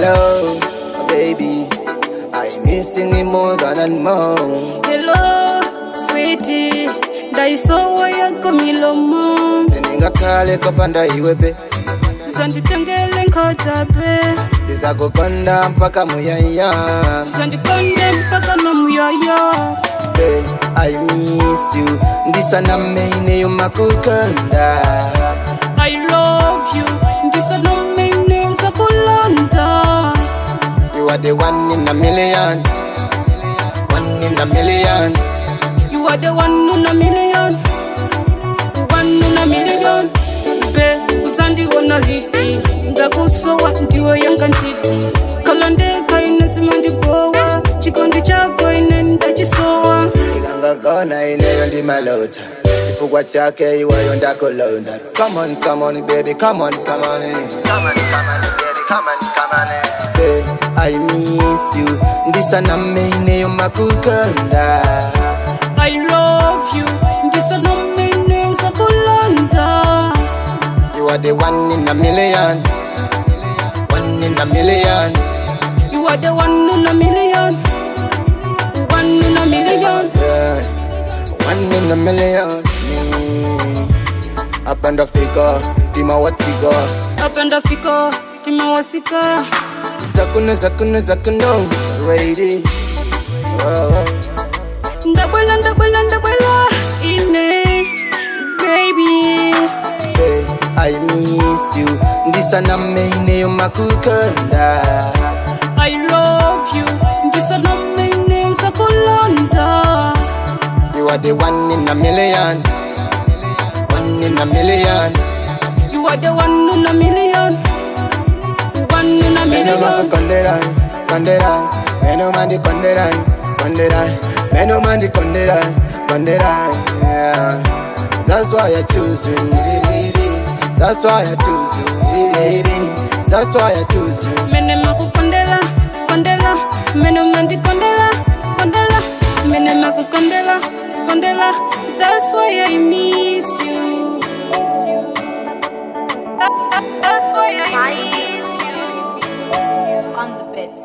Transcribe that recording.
Hello, baby, I'm missing you more than and more. Hello, sweetie, ndaisowa yako milomo. Sindingakhale kopanda iwe be. Uzanditengele nkhotape. Ndizakukonda mpaka muyaya. Uzandikonde mpaka nomuyaya. Babe, I miss you. Ndisaname, ineyo makukonda. I love you, ndisaname, nzakulonda. You are the one in a million. One in a million. You are the one in a million. One in a million. Be uzandiona liti? Ndakusowa, ndiwe yanga ntiti. Kalandeka ine zimandibowa. Chikondi chako ine ndachisowa. Ikangagona ineyo ndimalota. Chifukwa chake iweyo ndakulonda. Come on, come on, baby, come on, come on, eh. Come on, come on, baby, come on, come on, eh. Babe, I miss you. Ndisaname, ineyo makukonda. I love you, ndisaname, nzakulonda. You are the one in a million. One in a million. You are the one in a million. One in a million. Yeah. One in a million. Up and figure, Tima watsika. Up and Africa, timawasika. Zakuno, zakuno, zakuno. Ready. Oh. Ndabwela, ndabwela, ndabwela ine, baby. Hey, I miss you. Ndisaname, ineyo makukonda. I love you, ndisaname, nzakulonda. You are the one in a million. One in a million. You are the one in a million. One in a Meno million. makukondera, kondera. Meno mandikondera, kondera. Meno mandikondera, kondera. Yeah. That's why I choose you. That's why I choose you. That's why I choose you. Mene makukondela, kondela. Mene mandikondela, kondela. Mene makukondela, kondela. That's why I miss you. That's why I miss you. On the bits.